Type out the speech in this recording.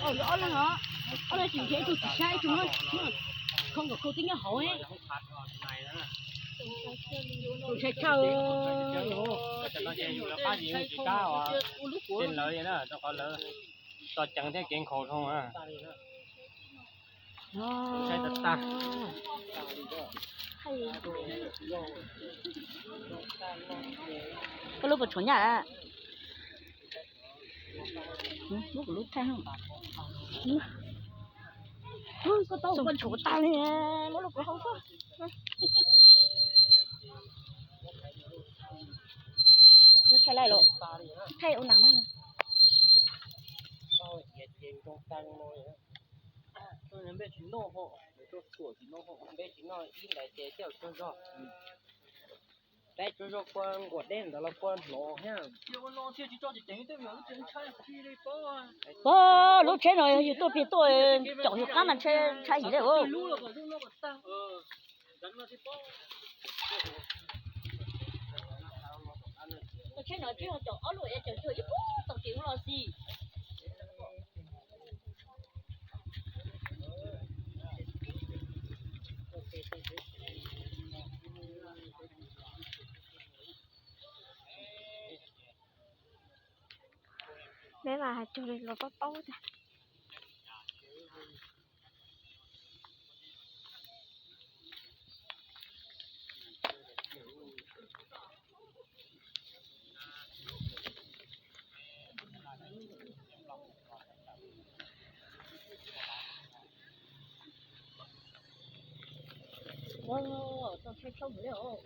Ob leeg os, ob leeg tsis nrhiav ib tug tsis saib ib tug, khau kom khau twb nyob hauv. Tus ntshai tshaj, lawv rau qhov lawv tso ceev thiab kev nkhaus dhau. Koj lub puas tshuav nyaj? Lub kuv lub thaij. Koj tau koj tshuav tag li, muab lub kuv hau xwb. Thaij laij los thaij ua nas na. Peb tsuas zog kua nquas deb ntawd los kua hnov thiab. Pog, lub tsheb no yog yus tuaj pig tuaj caum yus qab mas ntshai heev li os. Tus tsheb no tsuas yog caum ob lub, caum cuag ib puag tom kev ub los xij. Neb mas hais cuag li los tob tob tiag. Tau tsheb tshauj mus li os.